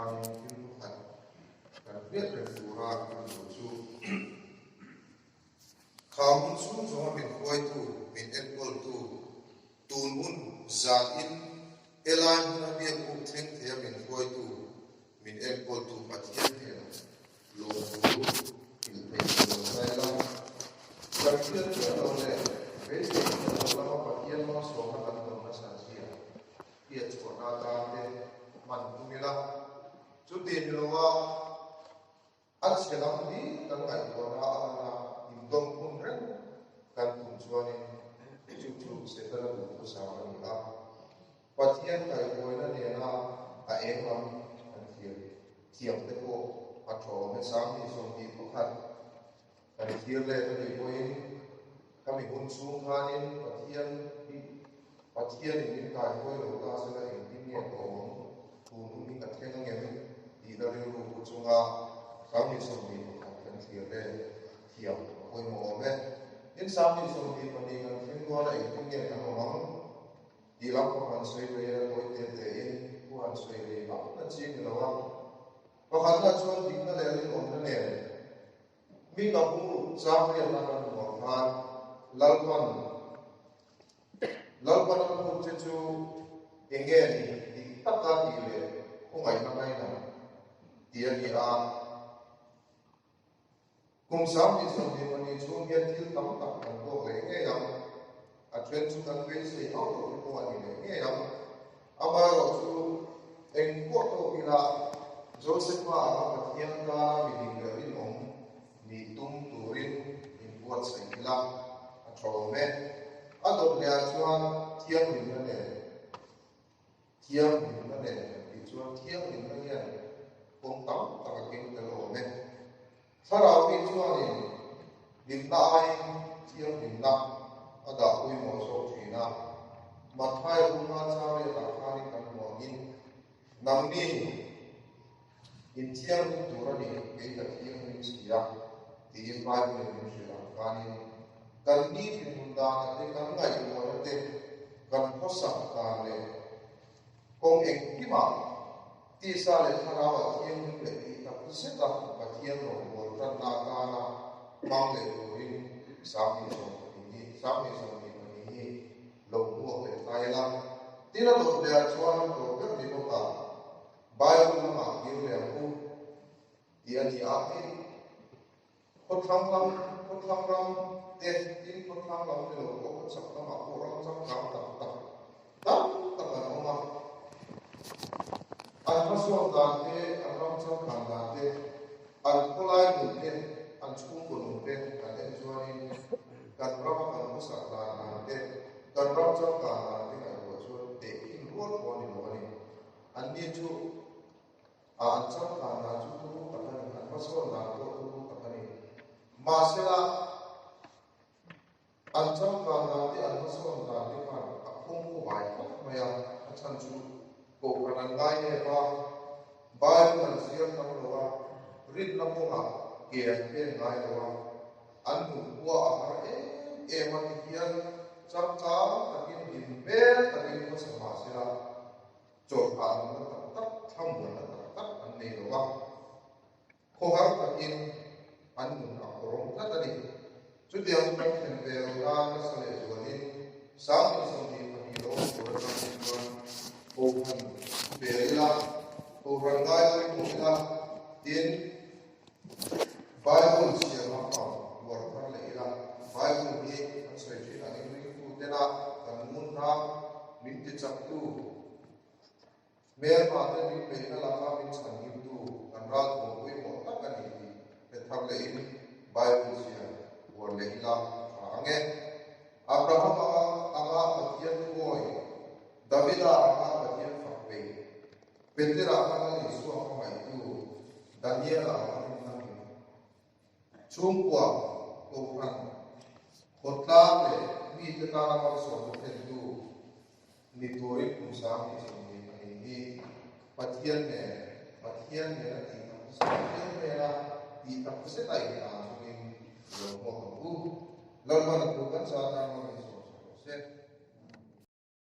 khanin thil pakhat kan hriat reng tura kan duh chu kha hun chhung zawnga min huaitu, min enkawltu, tun hun zanin helai hmuna biakbuk thleng theia min hruaitu, min enkawltu Pathian hnenah lawmthu hrilh theih ni lo ta ila. Kan hriat chiah lo leh beisei chiah lo lama Pathian hmasawmna kan dawn nasa zia hriat chhuahna atan te hman tum ila. Chuti ni lova a chhe lam hi kan ngaihtuahna a lan a, indawm hun reng kan tum chuanin chu chu Setana duhthusam a ni a. Pathian kaihhruaina nena a eng lam kan thlir thiam te pawh a tawm e. 21 kan thlir let a nih pawhin khami hun chhung khanin Pathian hi Pathianin min kaihruai lo ta sela engtin nge ka awm ang, tun hun hi ka thleng angem tihna rilru pu chunga 21 kan thlir let thiam a pawimawh awm e. Tin, 22 kan thleng dawn a engtin nge kan awm ang? Tih lam pawh han sawi ve a, tawi te te in thu han sawi ve vak na chi ni lo a. Pakhatna chuan dikna leh rinawmna nen mi ka bu chang riatna kan hmu ang khan Lalpan Lalpan a phut che chu enge ni dik taka tih leh khawngaihna ngaina tih a ni a. Kum 20 pahnih chhung hian thil tam tak kan tawk leh ngei ang. A then chu kan beisei hauh loh te pawh a ni leh ngei ang. Amaherawhchu, eng pawh tawk ila Josepha anga Pathian tana mi dik leh rinawm nih tum turin inbuatsaih ila a tha awm e. A dawt lehah chuan thianghlimna nen Thianghlimna nen kan tih chuan thianghlimna hian kawng tam tak a keng tel awm e. Thlarau mi chuanin hlimna aiin thianghlimna a dah pawimawh zawk thin a. Matthai bunga chariatah khanin kan hmu angin, Nangni in thianghlim tur a ni, kei ka thianghlim si a, tiin Bible-in min hrilh ang khanin kan ni thinhun danah te, kan ngaihtuahna te, kan khawsak dan leh kawng engkimah tisa leh thlarauah thianghlim leh tih tak zeta Pathian rawngbâwl tanna atana hmang leh turin 20 hi 22 hi lo hmuak leh ta ila. Tin a dawt lehah chuan tawp ber ni bawkah Bible lamah kir leh ang u tih a ni a, hei Khawthlang lam, khawthlang ram te, tin khawthlang lam ni lo pawh khawchhak lamah pawh ram changkang tak tak tam tak an awm a. An hmasawn dan te, an ram changkan dan te, an khawlai nun te, an chhungkaw nun te kan en chuanin kan rama kan khawsak dan dan te, kan ram changkan dan te ngaihtuah chuan tehkhin rual pawh a ni lo a ni. Anni chu. A an changkan dan chu turu tak a ni, an hmasawn dan pawh turu tak a ni. Mahsela, an changkan dan te, an hmasawn dan te khan a khawng khawvai khawp mai a, a chhan chu Kohhran an ngai nep a, Bible an zir tam lo a, rinna kawngah ke an pen ngai lo a, an nunkhua a har em em a ti hian changkang takin hlim hmel takin hmasa mahsela, Chawlhah nunna tak tak, thlamuanna tak tak an nei lo a, khawhar takin an nun a kawrawng tlat a ni. Chutiang chu kan thlen ve lo nan nasa leh zualin 20 pahnih lo awm tur atang hi chuan Kohhran ve ila, Kohhran ngai pawimawh ila, tin Bible chhiar lampang uar thar leh ila, Bible hi kan sawi thin angin ringtu tena kan ngun hnang min tichaktu, hmelma te min beihna laka min chhanhimtu kan ralthuam pawimawh tak a ni tih hre thar lehin Bible chhiar uar leh ila a tha ang e. Abraham anga Pathian thuawi, Davida anga Pathian fak peih, Petera hmanga Isua hmangaihtu Daniela a rinna hmu. Chhungkua, Kohhran, khawtlang leh mite tana malsawmna thlentu ni turin kum 22 hi Pathian nen, Pathian nena tih tak zet, Pathian hnena tih tak zet a inhlan chungin lo hmuak ang u. Lalpan a thu kan zat a, hmangin sawm sak rawh se.